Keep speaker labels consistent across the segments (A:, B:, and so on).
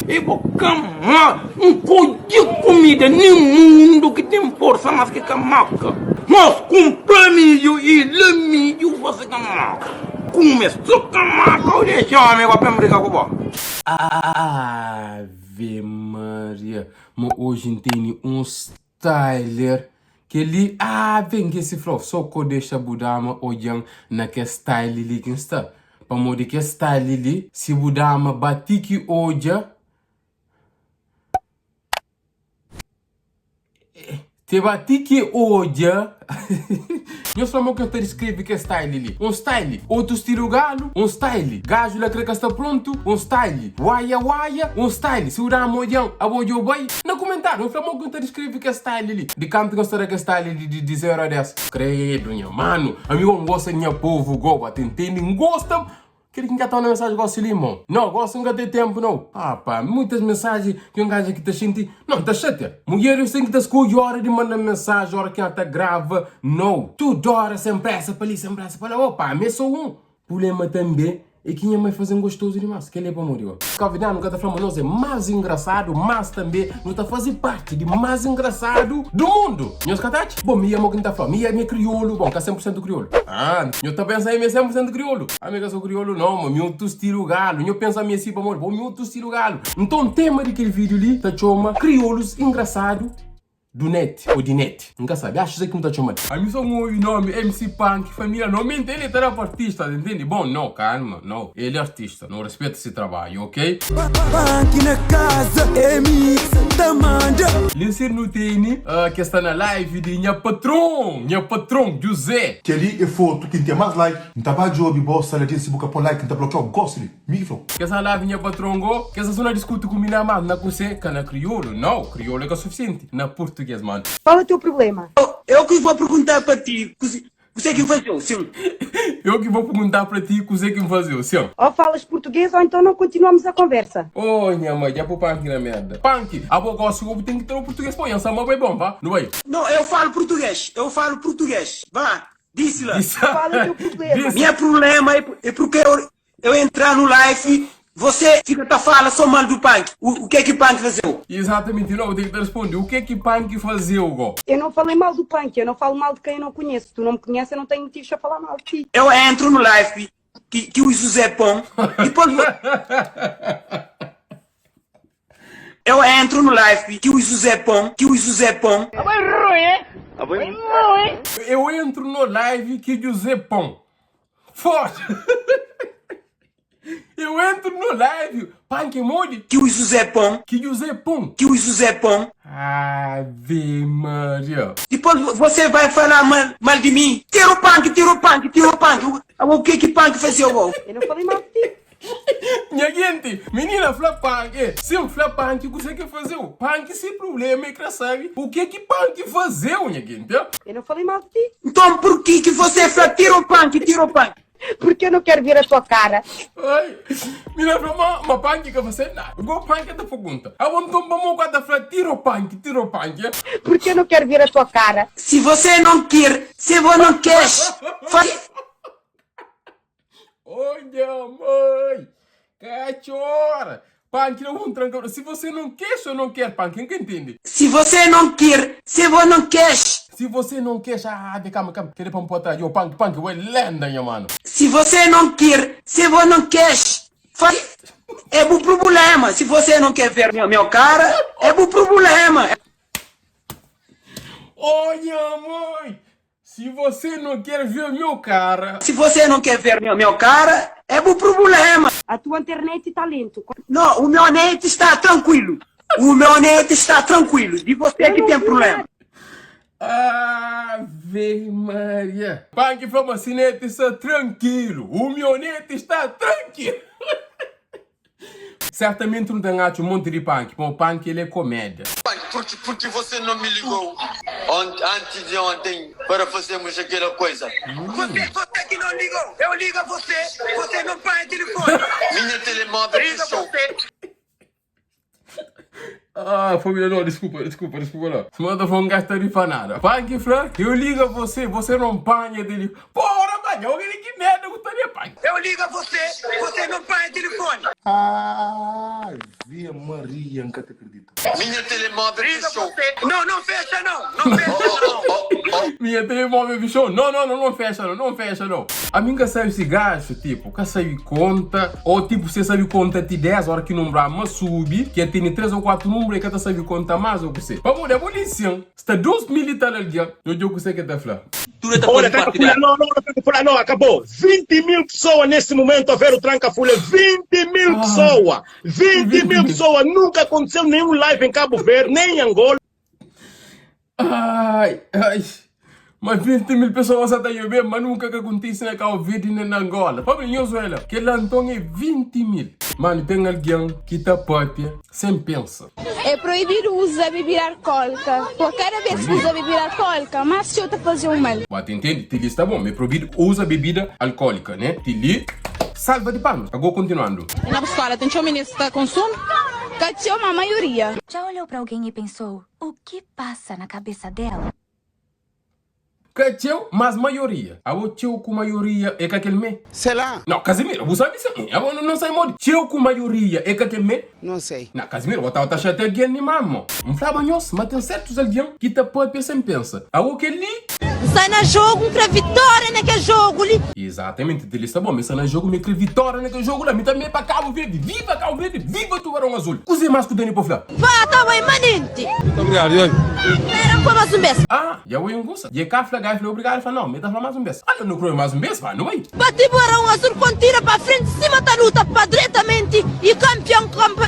A: E bo ka N kodje kumida nen mundu ki ten forsa mas ki kamaka. Nos kunpra midju i la midju fase kamaka. Kume so kamaka o dexa omi go pa N briga ku bo.
B: Ave Maria, ma oji N tene un styler Kel-li, ave, N kese fla-u, so ko dexa bu dama odja-m na kes style li ki N sta. Pamodi kes style li, si bu dama ba ti ki odja, Te ba ti ki odja Nhos fla-m o ki N ta diskreve kes style li Un style, otu stilu galu Un style, gaju la kre ka sta prontu Un style, waia waia Un style, si bu dama odja-m, abo dja-u bai Na kumentáriu, nhos fla-m o ki N ta diskreve kes style li Di kantu ki nhos ta da kes style li di 0 a 10 Kredu nha manu, ami go N gosta di nha povu go Ba ta intende, N gosta Kel ki N ka ta manda mensaji gosi li, irmon? Nau, gosi N ka ten tenpu nau. Ah pa, muitas mensaji ki un gaja ki ta xinti, nau, N ta xatia. Mudjer eu sen ki ta skodje ora di manda mensaji, ora ki N ta grava, nau. Tudu ora sen presa pa li, sen presa pa la. Oh pa, mi é so un. Prublema tanbe é ki nha mai faze-m gostozu dimas. Kel-li é pamodi go. Kabuverdianu ka ta fla ma nos é más engrasadu, mas tanbe nu ta faze parti di más engrasadu du mundu. Nhos ka ta atxa? Bon, mi é mo ki N ta fla, mi é mi é kriolu, bon, ka 100% kriolu. Ah, nho ta pensa mi é 100% kriolu? Ami ka sou kriolu não, ma mi otu stilu galu. Nho pensa mi é si pamodi bo mi otu stilu galu. Nton tema di kel video li ta txoma Kriolus engrasadu du net ou di net. N ka sabi, axu se ki nu ta txomal. Ami so N obi nomi MC Panki família no mente el ta da pa artista, ta intende? Bom, no, kalma, no, el é artista, no respeta si trabadju, ok?
C: Panki na kaza, é mi ta manda.
B: Linsir nu teni ke sta na live di nha patron, nha patron Djuzé.
D: Kel-li é fotu ki N ten más like. N ta ba djobe bo saladin si bu ka pon like N ta blokiau gosi li. Mi ki flau.
B: Kes na live nha patron go kes asu na diskuti ku mi na mas na kuse ka na kriolu nau kriolu é ka sufisienti na purtuges mano.
E: Qual o teu problema?
F: Eu que vou perguntar pa ti kuse ki N fazeu, sim.
B: Eu que vou perguntar pra ti kuse ki N fazeu, sim.
E: Ou falas português ou então não continuamos a conversa.
B: Oh nha mãe, dja pô Panki na merda. Panki, abo gosi bo ten ki tra o português pô, nha sama bai bom, vá, nu bai.
F: Não, eu falo português, eu falo português, vá. Disse lá.
E: Qual é o teu problema?
F: Minha problema é, é porque eu, eu entrar no live, você fica tá fala só mal do punk. O, o que é que punk fazeu?
B: Exatamente, não, tem que te responder. O que é que punk fazeu, go?
E: Eu não falei mal do punk, eu não falo mal de quem eu não conheço. Tu não me conheces, eu não tenho motivos para falar mal de ti.
F: Eu entro no live que, que o José Pom, depois Eu entro no live que o José Pom, que o José Pom.
B: Eu entro no live que José Pom. Forte! Eu entro no live, Panki modi?
F: Que o José Pom.
B: Que José Pom.
F: Que o José Pom.
B: Ave Maria.
F: Depois você vai falar mal, mal de mim. Tira o punk, tira o punk, tira o punk. O que que punk fazia?
E: Eu não falei mal de ti.
B: Nha genti, minina fla Panki, eh, sim fla Panki kuse ke fazeu. Panki se problema e kre sabe o ke ki Panki fazeu, nha genti, eh.
E: Eu não falei mal de ti.
F: Então por que que você fla tira o punk, tira o punk?
E: Porque eu não quero ver a tua cara.
B: Ai, minina fla ma, ma Panki ka fase nada. Go Panki ta pergunta, abo nton pamo ka ta fla tira o Panki, tira o Panki, eh?
E: Porque eu não quero ver a tua cara.
F: Se você não quer, se você não quer, faz.
B: Oh, nha mãe! Cachorra! Punk não um tranca. Se você não quer, eu não quero, Punk. Quem que entende?
F: Se você não quer, se você não quer.
B: Se você não quer, ah, de calma, calma. Querer pra um atrás. Yo, Punk, Punk, ué, lenda, nha mano.
F: Se você não quer, se você não quer, faz. É o problema. Se você não quer ver meu, meu cara, é o problema.
B: Oh, nha mãe! Se você não quer ver meu cara.
F: Se você não quer ver meu, meu cara, é o problema.
E: A tua internet está lento.
F: Não, o meu net está tranquilo. O meu net está tranquilo. De você que tem problema.
B: Ave Maria. Panki fla ma si net está tranquilo. O meu net está tranquilo. Certamente nu ta ngatxa un monti di Panki, pamo Panki el é komédia.
G: Panki, porque, porque você não me ligou ont, antes de ontem para fazermos aquela coisa?
F: Você, você que não ligou. Eu ligo a você, você não põe telefone.
G: Minha telemóvel
F: Liga
G: fechou.
F: você.
B: Ah, família, não, desculpa, desculpa, desculpa lá. Se manda foi um gajo tá rifanada. Panki fla, eu ligo a você, você não panha dele. Porra, Panki, eu queria que merda que estaria, Panki.
F: Eu ligo a você, você não põe telefone.
D: Ave. Ave Maria N ka ta kridita.
G: Minha telemóvel fechou.
F: Não, não fecha não, não fecha não.
B: Minha telemóvel fechou. Não, não, não, não fecha não, não fecha não. Ami N ka sabe si gajo, tipo, ka sabe konta ou tipo se sabe konta ti 10 ora ki numbru ama subi, ki el tene 3 ou 4 numbru el ka ta sabe konta mas ou kuse. Pamodi abo li sin, sta 2 mil i tal algen, nho djo kuse ke ta fla.
H: Tudo ta
I: Olha,
H: faze parte
I: Tranca-Folha,
H: dela.
I: não, não, Tranca-Folha, não, acabou. 20 mil pessoas nesse momento a ver o Tranca-Folha. 20 mil
B: Ah,
I: pessoas. 20
B: 20
I: mil
B: mil.
I: pessoas. Nunca aconteceu nenhum live em Cabo Verde, nem em Angola.
B: Ai, ai. Mas 20 mil pessoas sa ta yobe, mas nunca que acontece na Cabo Verde nem na Angola. Pobre Venezuela, que lá então é 20 mil. Mano, tem alguém que tá papia sem pensa.
J: É proibido usar bebida alcoólica. Por cada vez que usa bebida alcoólica, mais se eu fazer um mal.
B: Mas entende? Tili está bom, é proibido usa bebida alcoólica, né? Tili, salva de palmas. Agora continuando.
K: E na escola tem ministro que consome?
J: Cachorro, a maioria.
L: Já olhou pra alguém e pensou, o que passa na cabeça dela?
B: Cacheu, mas maioria. A o teu com maioria é que aquele me?
F: Sei lá.
B: Não, Casimiro, você sabe isso? Eu não, não sei modo. Teu com maioria é que aquele me?
F: Não sei.
B: Não, Casimiro, vou estar chateado alguém nem mamo. Não fala banhos, mas tem certos alguém que tá pode sem pensa. A o que li?
K: Sai na jogo, pra vitória naquele jogo ali.
B: Exatamente, ele está bom, mas na jogo me cre vitória naquele jogo lá, me também para Cabo Verde, viva Cabo Verde, viva Tubarão Azul. Cuse mais que o Dani Pofla.
K: Vá, tá bem, manente.
B: Muito obrigado, Ian.
K: Era para mais um beijo.
B: Ah, já vou em curso. E cá fla, gai fla, obrigado, fala, não, me tá falando mais um beijo. Ah, não creio mais um beijo, vai, não vai.
K: Pra Tubarão Azul, quando tira pra frente, cima da luta, pra diretamente. E campeão, campe,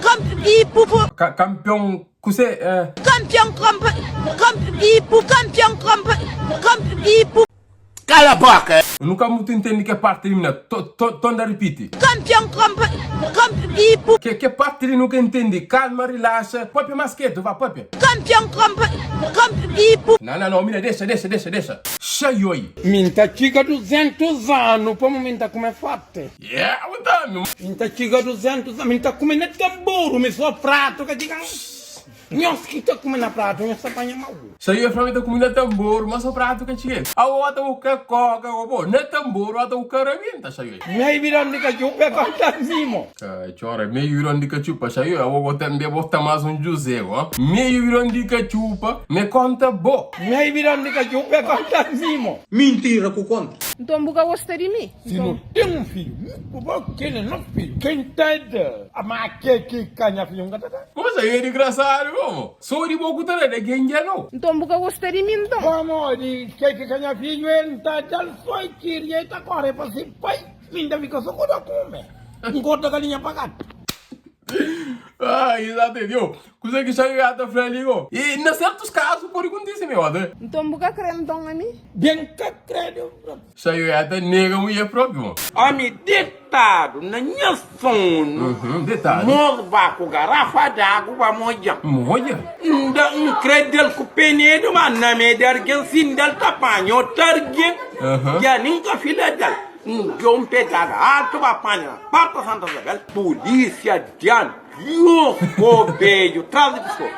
K: campe, e pupu.
B: Ca campeão, cuse, é...
K: Campeão, campe, campe, e pu, campeão, campe, campe, e pu.
A: Cala a boca!
B: Eu nunca muito entendo que parte termina. Tonda repeat.
K: Campeão, campe, campe, e pu.
B: Que parte ele nunca entende. Calma, relaxa. Papia mais quieto, vá, papia.
K: Campeão, campe, campe, e pu.
B: Não, não, não, mina, deixa, deixa, deixa, deixa. Chaioi.
A: Minta chica 200 anos, para minta comer forte.
B: Yeah, mutame.
A: Minta chica 200 anos, minta comer na tamboro, me só prato, que diga. Nós que tá comendo prato, nós apanha mal.
B: Chaioi pra mim tá comendo tambor, mas o prato que cheguei. A outra o que coca, o bom, na tambor, a o carabinta, chaioi.
A: Meio virando de cachupa, é conta
B: Chora, meio virando de cachupa, chaioi, eu vou também botar mais um José, ó. Meio virando de cachupa, me conta bo.
A: Meio virando de cachupa, é conta
F: Mentira, com conta.
K: Então, buga gosta de mim.
A: Se não tem um filho, aquele não filho. Quem tem de amar que que canha filho, não tá.
B: Como chaioi é engraçado, como? Sou de boca tá de quem já não.
K: Então, buga gosta de mim, então.
A: Vamos, de que que canha filho, ele tá já só queria tá corre para si pai, ainda fica só quando come. Engorda galinha pra gato.
B: Ah, exato, entendeu? Coisa que chaioi ata fra ali, ó. E em certos casos pode acontecer, meu, né?
K: Então, buga crê então a mim.
A: Bem que credo.
B: Chaioi ata nega mulher próprio, mano.
A: Homem deitado na minha sono.
B: Uhum, deitado.
A: Morba com garrafa d'água, moja.
B: Moja?
A: Nda um credo com penedo, mas na meia alguém se dá tapanho, targue. Já nunca filha dela. Um João pegada alto, apanha na porta Santa Isabel. Polícia diante. O beijo, traz de pessoa.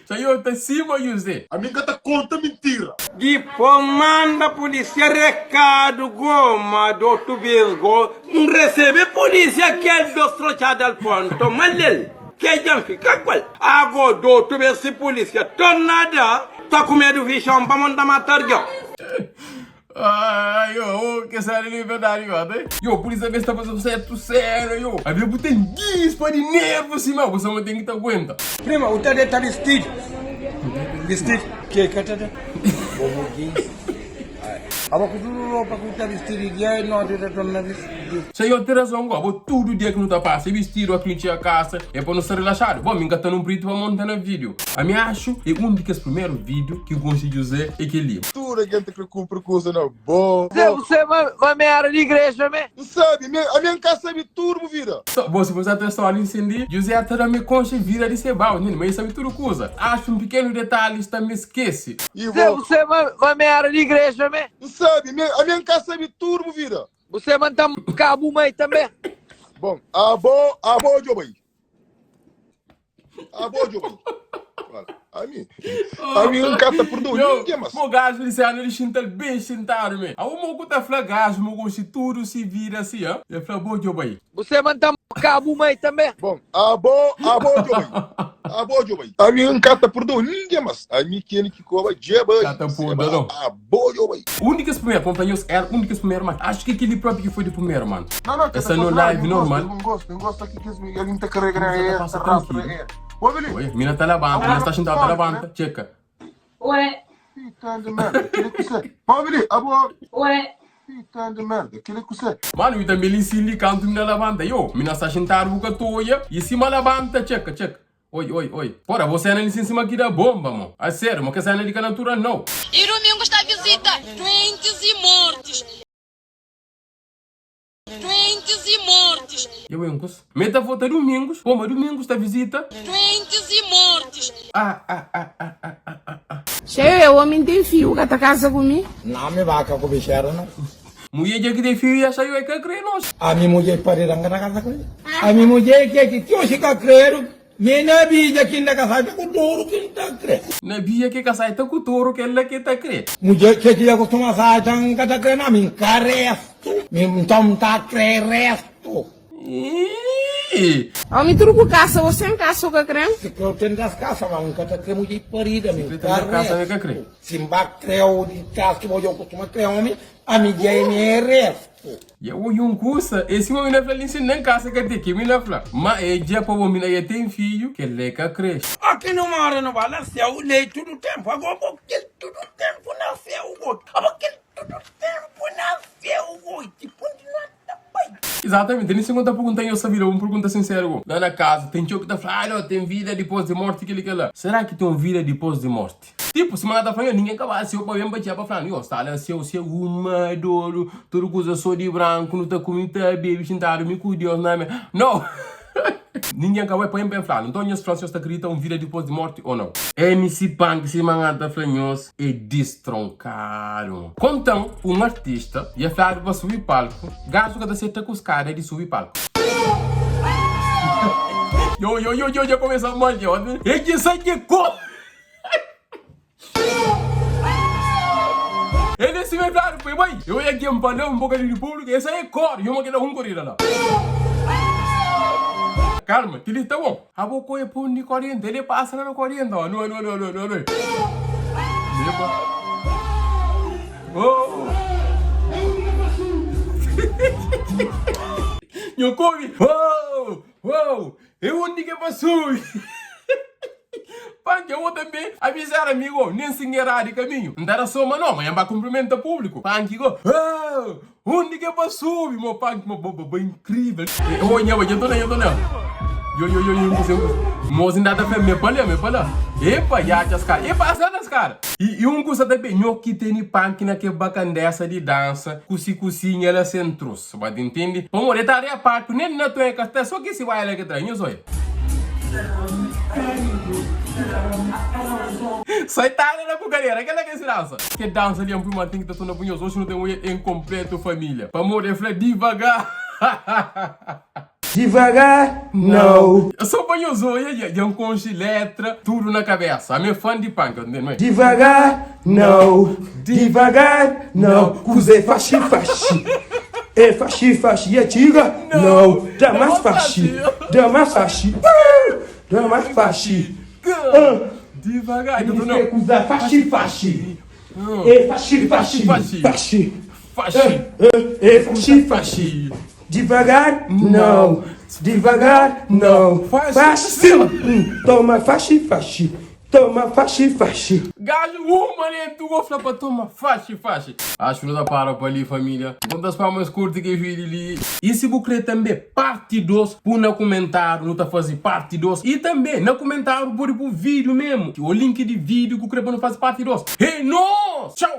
B: Chaioi tá cima, José.
D: A minha gata conta mentira.
A: Depois manda a polícia recado, goma, do outro vesgo. Recebe polícia que é do trochado al ponto, mas ele, que já fica qual. Agora, do outro vez, se polícia tornada, tá com medo de fichão pra mandar matar já.
B: Ai, ô, que sério, de verdade, ó, né? Yo, polícia vê se tá fazendo certo, sério, yo. A vida tem guispa de nervo, assim, mas você não tem que te aguenta.
A: Prima, o teu tá vestido. Vestido? Que que tá? Bobo jeans. Aba kuduro roupa que tá vestido dia e não tá torna vestido.
B: Se eu ter razão, agora, vou todo dia que não tá passa, vestido aqui em a casa, é para não ser relaxado. Bom, me engatando um brito para montar no vídeo. A minha acho é um dos primeiros vídeos que eu consegui dizer é que li.
D: Tudo a gente que cumpre coisa na boa.
F: Você é uma, uma merda de igreja, me?
D: Não sabe, a minha casa sabe tudo, vida.
B: Só, bom, se você tá só ali incendir, José até me concha e vira de cebal, né? Mas sabe tudo coisa. Acho um pequeno detalhe, também esquece.
D: E vou.
F: Você é uma, uma merda de igreja, me?
D: Não sabe, a minha casa sabe tudo, vida.
F: Você manda um cabo, mãe, também.
D: Bom, a boa, a boa, Jobay. A boa, Jobay. Ami, ami N ka ta perdoa ninguém mas.
B: Mo gajo di sena di xintal bem xintado me. A mo ku ta fla gajo mo gosi tudo si vida si ha. E fla bo djobai.
H: Você manda cabo mãe também.
D: Bom, abo, abo djobai. Abo djobai. Ami N ka ta perdoa ninguém mas. Ami keli ki koba djebai.
B: Ka ta perdoa não.
D: Abo djobai.
B: Un di kes primeru, pa N fla nhos era un di kes primeru mas acho ki keli propi ki foi di primeru mano.
D: Não, não,
B: Essa no live normal.
D: N gosto, N gosto ki kes algin ta carrega na
B: Kuza ta pasa tranquilo. Oi, mina ta labanta, mina sta xintadu ta labanta, txeka.
J: Ué.
D: Fita de merda, kile kuse. Pabili, abo.
J: Ué.
D: Fita de merda, kile kuse.
B: Manu, i tanbe li sin li kantu mina labanta, yo, mina sta xintadu bu ka toia, i sima labanta, txeka, txeka. Oi, oi, oi. Pora, bo sena li sin sima ki da bomba, mo. A serio, mo ke sena li ka natural, nau.
K: E domingo sta visita doentes e mortes. Doentes e mortes.
B: Eu em cus. Meta vota domingos. Pô, mas domingos ta visita.
K: Doentes e mortes.
B: Ah, ah, ah, ah, ah, ah, ah, ah.
M: Cheio é homem tem fio ka ta casa ku mi.
N: Não mi vaca ku bixera não.
B: Mulher dja ki tem fio e acha eu é ka kre nós.
N: A mi mulher parida ka ta casa ku mi. A mi mulher ke ki ti oxi ka kreru mi na bija ki nda ka sai ta ku toru ki nta kre.
B: Na bija ki ka sai ta ku toru kel la ki ta kre.
N: Mulher ke ki ya kustuma sai ta nka ta kre na mi nka restu. Mi nton nta kre restu.
B: Ih!
M: Omi tudu ku kasa o sen kasa o ka kre?
N: Si kre o ten das kasa ma nka ta kre mulher parida mi
B: Si kre
N: nka
B: ten das kasa mi ka kre.
N: restu. Si nba kreu di tras ki bo dja kustuma kre omi ami dja e mi e restu.
B: Dja oji un kusa, e sima mi na fla li nsin nen kasa ka ten, ki mi na fla, ma e dja pa bo mi na ya ten fidju, kel la e ka kresce.
A: Ó ki nu mora no ba na séu lei tudu ténpu Agó bo kel tudu ténpu na séu go Abo kel tudu ténpu na séu go Ti kontinua ta bai.
B: Exatamente, nem se ta pergunta nhos sabida, un pergunta sinseru go. La na casa tem txeu ki ta fla, ah no, tem vida dipos di morti keli kela. Será ki tem un vida dipos di morti? Tipo, sima na ta fla, ninguém ka ba seu pa ben pa txia pa fla, yo, sta la seu, seu uma dodu, tudu kuza so di branku, nu ta kumi, ta bebi, xintadu mi ku Deus na me. No! Ninguém ka bai pa ben pa ben fla. Nton nhos fla si nhos ta kridita un vida dipos di morti o nau. MC Punk sima nga ta fla nhos é distronkadu. Kontan un artista dja fladu pa subi palku, gajo ka ta seta ku skada di subi palku. Yo yo yo yo dja kumesa mal dja. E dja sai dja ko. Ele é sima fladu pa bai. Eu ia aqui empalhar um bocadinho de público, esse aí é cor, e uma que dá um corrida lá. Calma, que ele tá bom. A boca é pão de corrente, ele passa na corrente, ó. Não, não, não, não, não, não. Oh. Nho come. Oh, oh. É onde que passou? Panki abo tanbe avizar amigo nen sin erá di kaminhu N ta da so ma no ma N ba kunprimenta públiku Panki go oh undi ke pa subi mo Panki mo bo bo inkrivel Oh nha ba dja ta la dja ta la Yo yo yo yo N kuse N kuse Mos inda ta fla me pa la me pa la Epa ya atxa skada Epa asa na skada I un kusa tanbe nho ki tene panki na ke bakandesa di dansa kusi kusinha la sen trus Ba ta intende? Pamodi e ta ria palku nen na ton e ka sta so ki si baila ki tra nhos oia. Sai tarde na ku kadera kela ke si dansa. Ke dansa li anpui ma ten ki ta tona bu nhos oxi nu ten oia en kompletu familia pamodi e fla divagar.
C: Divagar não.
B: So pa nhos oia dja dja nkonxi letra tudo na kabesa ami é fan di punk eu ntende
C: Divagar não, divagar não, kuza é faxi faxi, é faxi faxi, é tira não, dá mais faxi, dá mais faxi, dá mais faxi,
B: Divagar
C: não kuza é faxi faxi, é faxi faxi, faxi,
B: faxi,
C: é faxi faxi. Devagar, não. Devagar, não. Faxi, toma faxi, faxi. Toma faxi, faxi.
B: Gajo, uma né? Tu go fla pa toma faxi, faxi. Acho que não tá para pa ali, família. Conta as palmas curte que vídeo ali. E se bu crê também parte 2, pôr na comentário, não tá fazer parte 2. E também na comentário pode pôr vídeo mesmo. O link de vídeo que o crê para não fazer parte 2. Hey, nós! Tchau!